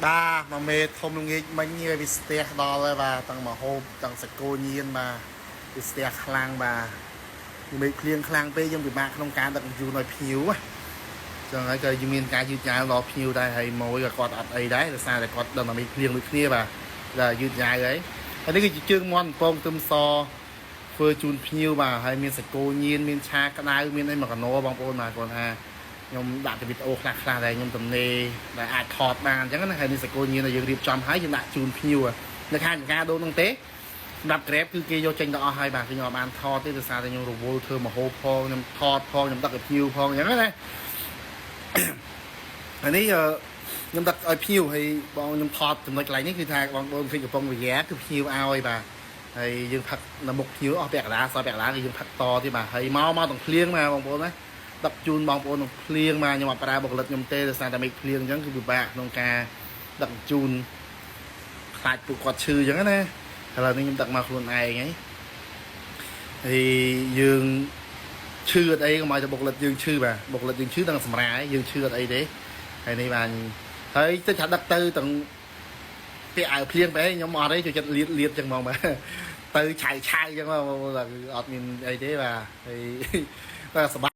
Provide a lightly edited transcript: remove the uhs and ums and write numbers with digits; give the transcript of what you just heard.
បាទមកមេធំល្ងាចមិញនេះវាស្ទះដល់ហើយបាទទាំងមហូបទាំងសកោញៀនបាទវាស្ទះខ្លាំងបាទមេឃភ្លៀងខ្លាំងពេកយើងពិបាកក្នុងការដឹកជញ្ជូនឲ្យភ្ញៀវណាចឹងហើយក៏យើងមានការយឺតយ៉ាវដល់ភ្ញៀវដែរហើយម៉ួយក៏គាត់អត់អីដែរដោយសារតែគាត់ដឹងតែមេឃភ្លៀងដូចគ្នាបាទតែយឺតយ៉ាវហើយហើយនេះគឺជាជើងមាន់ពងទឹមសធ្វើជូនភ្ញៀវបាទហើយមានសកោញៀនមានឆាក្តៅមានអីមកកណោបងប្អូនបាទគាត់ថា ខ្ញុំដាក់ទៅវីដេអូខ្លះខ្លះដែរខ្ញុំទំនេរដែលអាចថតបានអញ្ចឹងណាហើយនេះសកលញៀនដែលយើងរៀបចំហើយយើងដាក់ជូនភ្ញៀវនៅខាងចង្ការដូនហ្នឹងទេសម្រាប់ Grab គឺគេយកចេញទៅអស់ហើយបាទគឺខ្ញុំអត់បានថតទេដោយសារតែខ្ញុំរវល់ធ្វើមហូបផងខ្ញុំថតផងខ្ញុំដឹកឲ្យភ្ញៀវផងអញ្ចឹងណា ហើយនេះខ្ញុំដឹកឲ្យភ្ញៀវហើយបងខ្ញុំថតចំណុចកន្លែងនេះគឺថាបងប្អូនឃើញកំប៉ុងវិយាគឺភ្ញៀវឲ្យបាទហើយយើងផឹកនៅមុខភ្ញៀវអស់ពាក់កណ្ដាលសល់ពាក់កណ្ដាលគឺយើងផឹកតទៀតបាទហើយមកមកទាំងភ្លៀងមកបងប្អូនណា ដឹកជូនបងប្អូននឹងភ្លៀងមកខ្ញុំអត់ប្រើបុគ្គលិកខ្ញុំទេដោយសារតែមេឃភ្លៀងអញ្ចឹងគឺពិបាកក្នុងការដឹកជូនខ្លាចពួកគាត់ឈឺអញ្ចឹងណាឥឡូវនេះខ្ញុំដឹកមកខ្លួនឯងហើយហើយយើងឈឺអត់អីកុំឲ្យតែបុគ្គលិកយើងឈឺបាទបុគ្គលិកយើងឈឺទាំងសម្រាយយើងឈឺអត់អីទេហើយនេះបានហើយទៅថាដឹកទៅទាំងពាក់អាវភ្លៀងបែខ្ញុំអត់ទេចូលចិត្តលៀតលៀតចឹងហ្មងបាទទៅឆៅឆៅចឹងមកអត់មានអីទេបាទហើយបាទសប្បាយ។